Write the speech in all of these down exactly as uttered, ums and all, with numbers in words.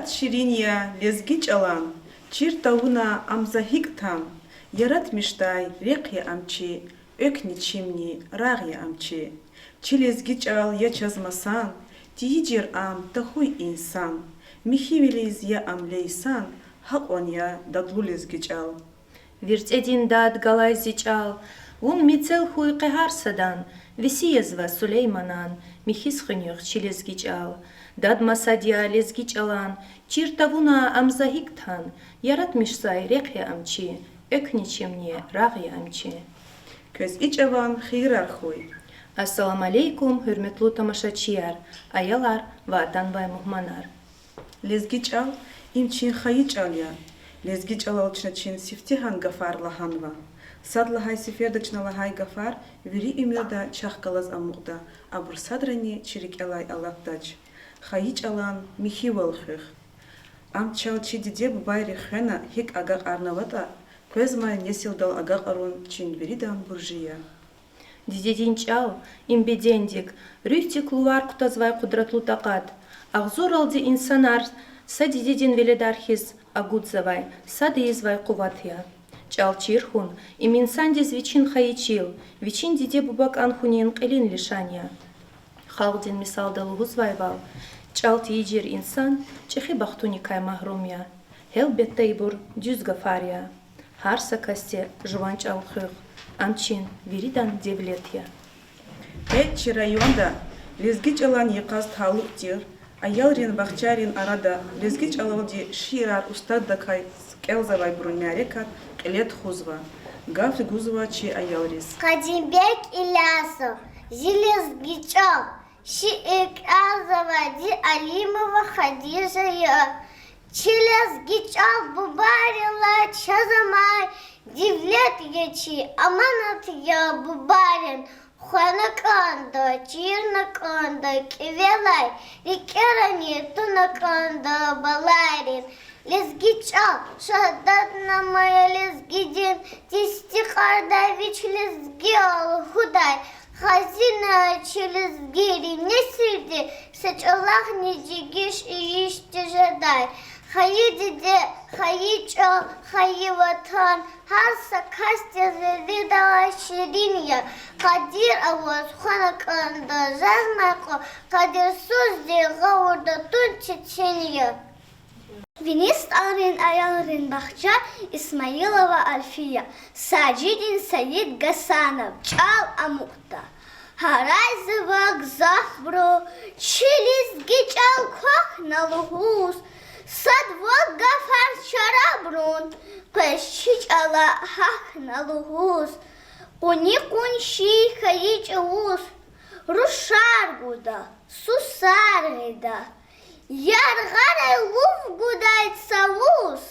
Ширин я лезги чӀалан, чир тавуна ам за гьикӀ тан, яратмишдай рехъ я ам чи, экв ни чимни, рагъ я ам чи. Чи лезги чӀал я чаз масан, тийижир ам тахьуй инсан, михьивилиз я ам лейсан, гьакьван я дадлу лезги чӀал. ВирцӀедин дад галай зи чӀал, вун мецел хьуй къе гьар садан, веси я зи ваз Сулейманан, михьиз хуьн югъ чи лезги чӀал. Дад масад я лезги чӀалан, чир тавуна ам за гьикӀ тан, яратмишдай рехъ я ам чи, экв ни чимни, рагъ я ам чи. Квез и чӀаван хийирар хьуй. Ассаламу алейкум, гьуьрметлу тамашачияр, аялар ва атанвай мугьманар. Лезги чӀал— им чи хайи чӀал я. Лезги чӀалал чна чи сифтегьан гафар лагьанва. Сад лагьай сеферда чна лагьай гафар вири уьмуьрда чахъ галаз амукьда, абур садрани чи рикӀелай алатдач. Хайи чӀалан михьивал хуьх. Ам чал чи диде-бубайри хвена гьикӀ агакьарнаватӀа, къвезмай несилдал агакьарун чи виридан буржи я. Дидедин чӀал— им бедендик, руьгьдик лувар кутазвай къудратлу такьат, агъзурралди инсанар са дидедин веледар хьиз агудзавай, сад ийизвай къуват я. ЧӀал чир хьун— им инсандиз вичин хайи чил, вичин диде-буба кӀан хьунин кьилин лишан я. Халкьдин мисалда лугьузвайвал, чӀал тийижир инсан чӀехи бахтуникай магьрум я. Гьелбетда, ибур дуьз гафар я. Гьар са касди жуван чӀал хуьх, ам чи виридан девлет я. Къе чи районда лезги чӀалан йикъаз талукь тир аялрин бахчайрин арада лезги чӀалалди шиирар устаддакай кӀелзавайбурун мярекат кьиле тухузва. Гаф гузва чи аялриз. Къадимбег Илясов. Зи лезги чӀал. Шиир кӀелзавайди Алимова Хадижа я. Чи лезги чӀал бубайрилай чаз амай девлет я чи, аманат я бубайрин. Хвена кӀанда, чирна кӀанда кӀевелай, рикӀерани туна кӀанда балайрин. Лезги чӀал шагьадатнама я лезгидин, тестикьардай вич лезгияр лугьудай, хазина я чи лезгийрин несилди, са чӀалахъни дегиш ийиш тежедай. Хайи диде, хайи чӀал, хайи ватан гьар са касдиз виридалай ширин я. Къадир аваз хвена кӀанда жезмай кьван, къадирсузди гъавурда тун четин я. Вини СтӀалрин аялрин бахча, Исмаилова Альфия, Сажидин Саид Гасанов. ЧӀал амукьда. Гьарайзава гзафбуру чи лезги чӀал квахьна лугьуз, сад-вад гафар чарабурун, къвез чи чӀала гьахьна лугьуз. Къуни къунши хьайи чӀавуз рушар гуда, сусар гъида, яргъарай лув гудай цавуз,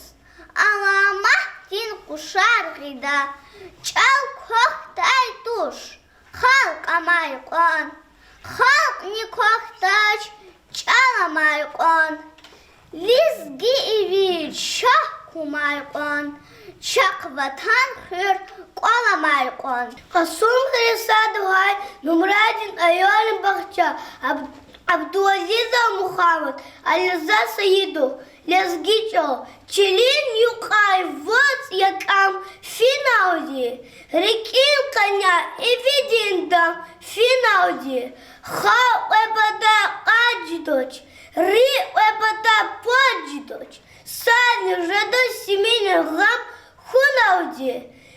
аламатдин къушар гъида. ЧӀал квахьдай туш, халкь амай кьван, халкьни квахьдач, чӀал амай кьван. Лезги ивид шагь кумай кьван, чахъ ватан хуьр кӀвал амай кьван. Кьасумхуьруьз сад лагьай Нумрадин аялрин бахча, Аб-, Абдулазизов Мухаммад, Алирза Саидов. Лезги чӀал— чилин юкьвай вацӀ я кӀам финалди, рикӀин къене ивидин дам финалди. Халкь кьве пата кьадач, рикӀ кьве пата пад жедач, садни жеда симинин гъам хуьналди.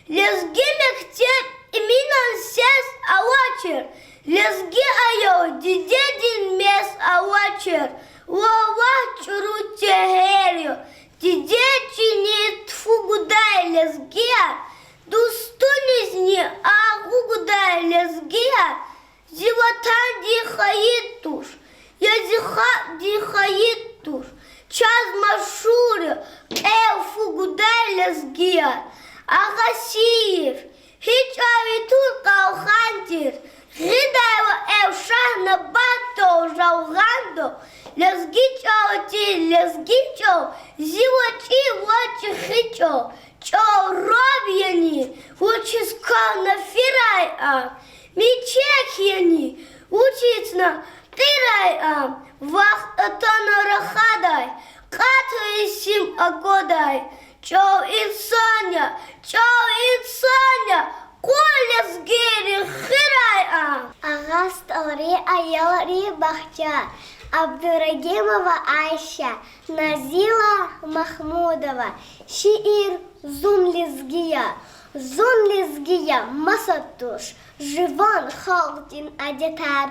Лезги мектеб Эминан сес авачир, лезги аял дидедин мес авачир. Валлагь, чӀуру тегьер я, диде чиниз тфу гудай лезгияр, дустунизни агъу гудай лезгияр. Зи ватандин хайи туш, я зи халкьдин хайи туш, чаз машгьур я кьел фу гудай лезгияр. Агъасиев, гьи чӀал ви тур къалхан тир, гъидайла эв Шагьнабатдал жалгъанда, лезги чӀал тир, лезги чӀал, зи вичи ва чӀехи чӀал. ЧӀал раб яни, вучиз квахьна фирай ам, мичӀек яни, вучиз на кьирай ам. Вахт атана рахадай, КьатӀ исим аквадай чӀал инсан я, чӀал инсан я, къуй лезгийрин хийирай ам. Агъа СтӀалрин аялрин бахча. Абдурагьимова Айша, Назила Махмудова. Шиир. Зун лезги я. Зун лезги я, маса туш жуван халкьдин адетар,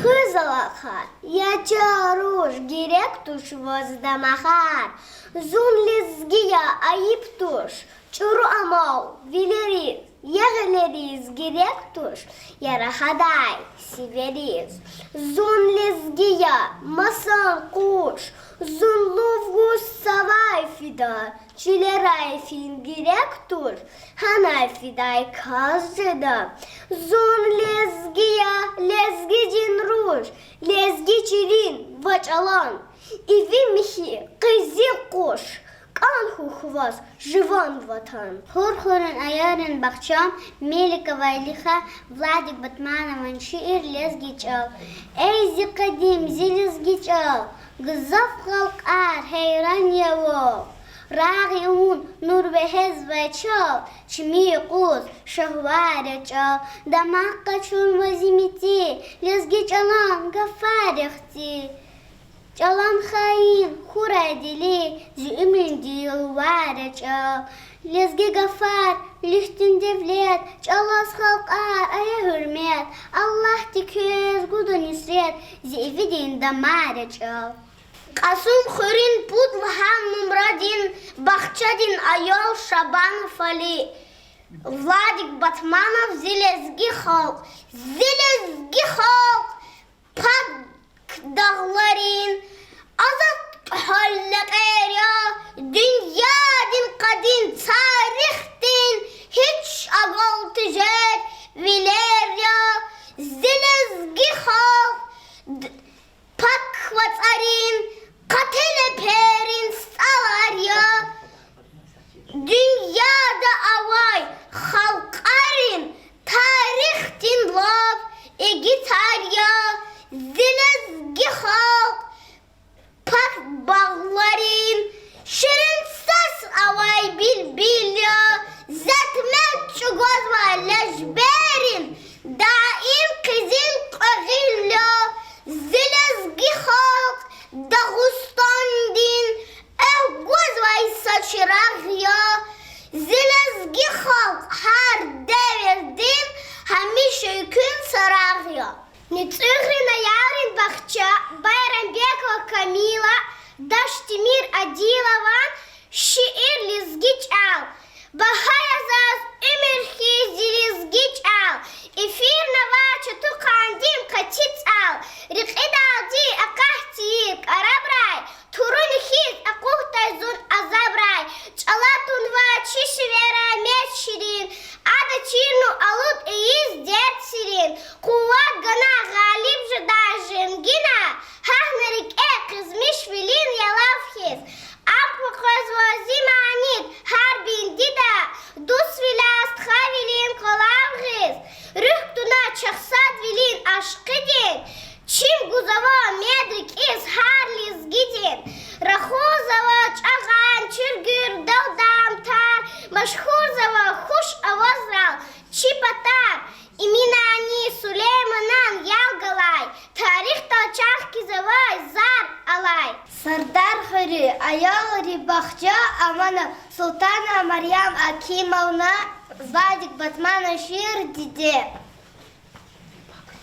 хуьз алахъа я чаруш, герек туш ваз дамахар. Зун лезги я, айиб туш чӀуру амал вилериз, я гъилериз герек туш, я рахадай сивериз. Зун лезги я, масан къуш, зун лув гуз цавай фида, чилерай фин герек туш, гьанай фидай кас жеда. Зун лезги я, лезгидин руш, лезги чилин ва чӀалан, иви михьи къизил къуш, кӀан хьухь ваз жуван ватан. Хур хуьруьн аялрин бахча. Меликова Илиха. Владик Батманован шиир Лезги чӀал. Эй зи къадим, зи лезги чӀал, гзаф халкьар гьейран я вал. Рагъ я вун нур вегьезвай чал, чими юкъуз шагьвар я чӀал. Дамах къачунва зи меци, лезги чӀалан гафар я хци. ЧӀалан хаин хьурай дили, зи уьмуьрдин лувар я чӀал. Лезги гафар, луьгьдин девлет, чӀалаз халкьар ая гьуьрмет. Аллагьди квез гуда нусрет, зи ивидин дамар я чӀал. Кьасумхуьруьн пуд лагьай нумрадин бахчадин аял Шабанов Али. Владик Батманов. Зи лезги халкь. Зи лезги халкь пак дагъларин, азад гьал лекьер я, дуьньядин къадим тарихдин гьич агалай тежер вилер я. Зи лезги халкь д-, пак вацӀарин, къате лепейрин стӀалар я. Дуьньяда авай халкьарин тарихдин лап игитар я. Зи лезги халкь пак багъларин ширин сес авай билбил я. Зегьмет чӀугвазвай лежберрин даим къизил кьве гъил я. Зи лезги халкь Дагъустандин экв гвазвай са чирагъ я. Зи лезги халкь гьар девирдин гьамиша экуьн сарагъ я. НуцӀуьгърин аялрин бахча. Байрамбекова Камила. Дашдемир Адилован шиир Лезги чӀал. Багьа я заз уьмуьр хьиз зи лезги чӀал, эфирнава чатухъан дин къати цӀал, рекьидалди акъат тийир кӀарабрай, туруни хьиз акъуддай зун азабрай, чӀала тунва чи шивера мез ширин, ада чирна алуд ийиз дерт серин, къуват гана гъалиб жедай женгина, гьахьна рикӀе къизмишвилин ялав хьиз, Амп къвезва зи манид гьар бендеда, дуствилин, стхавилин къвалав гъиз, руьгь туна чахъ садвилин ашкъидин, чим гузава мед рикӀиз гьар лезгидин, рахурзава чӀагъан чуьнгуьр, далдам, тар, машгьурзава хуш авазрал чи патар, Эминан, Сулейманан ял галай, тарихдал чӀехи завай зар алай. Сардархуьруьн аялрин бахча. Амана Султанова Марьям Акимовна. Владик Батманов. Шиир Диде.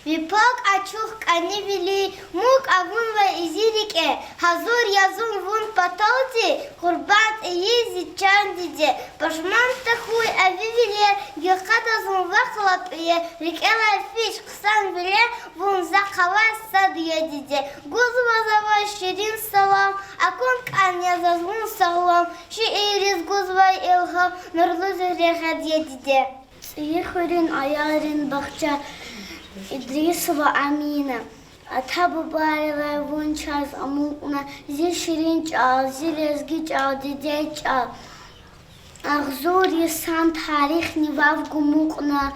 Ви пак ачух кӀанивили, муг авунвай и зи рикӀе, гьазур я зун вун паталди, къурбанд ийиз зи чан диде. Пашман тахьуй а ви вилер, гекъада зун вахъ алай пӀуьер, рикӀелай фиш хъсанвилер, вун захъ авай сад я, диде. Гузва за ваз ширин салам, акун кӀан я заз вун сагълам, шиирриз гузвай илгьам, нурлу зегьре гъед я, диде. ЦӀийи хуьруьн аялрин бахча. Идрисова Амина. Ата-бубайрилай вун чаз амукьна, зи ширин чӀал, зи лезги чӀал, дидед чӀал. Агъзур йисан тарихни вав гумукьна,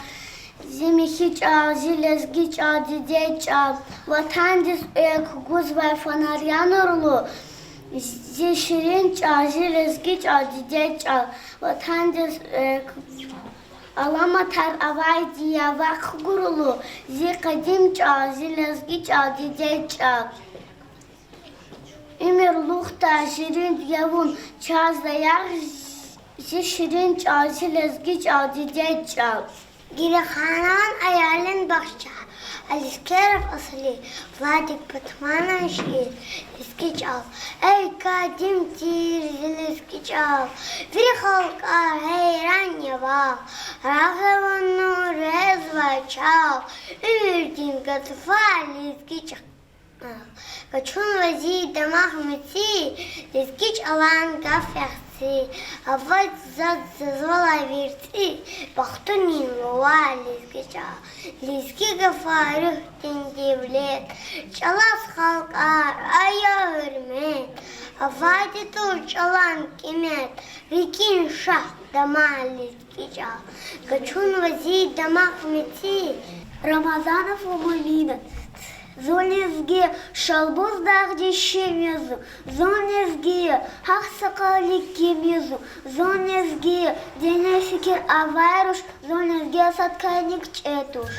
зи михьи чӀал, зи лезги чӀал, дидед чӀал. Ватандиз экв гузвай фонарь я нурлу, Зи ширин чӀал, зи лезги чӀал, дидед чӀал. Ватандиз, э, к-, аламатар авайди я вахъ гурулу, зи къадим чӀал, зи лезги чӀал, дидед чӀал. Уьмуьрлухдай ширин я вун, чаз даях зи ширин чӀал, зи лезги чӀал, дидед чӀал. Гереханан аялрин бахча, Алишкеров Аслу, Владик Батманан шиир, Лезги чӀал. Эй, къадим тир зи лезги чӀал, вири халкьар гьейран я вал, рагъ авуна нур жезвай чал, уьмуьрдин гатфар лезги чӀал. Къачунва зи дамах меци, лезги чӀалан гаф яхци, авач заз зазва лагьай верцӀи, бахтунин лувар лезги чӀал. Лезги гафар руьгьдин девлет, чӀалаз халкьар ая гьуьрмет, авайди туш чӀалан къимет, рикӀин шагь, дамах лезги чӀал. Къачунва зи дамах меци. Рамазанов Муъмина. Зун лезги, Шалбуз дагъдин шим я зун, зун лезги, гьахъ сакъаллу ким я зун, зун лезги, динин фикир авай руш, зун лезги, сад кӀаник чӀед туш.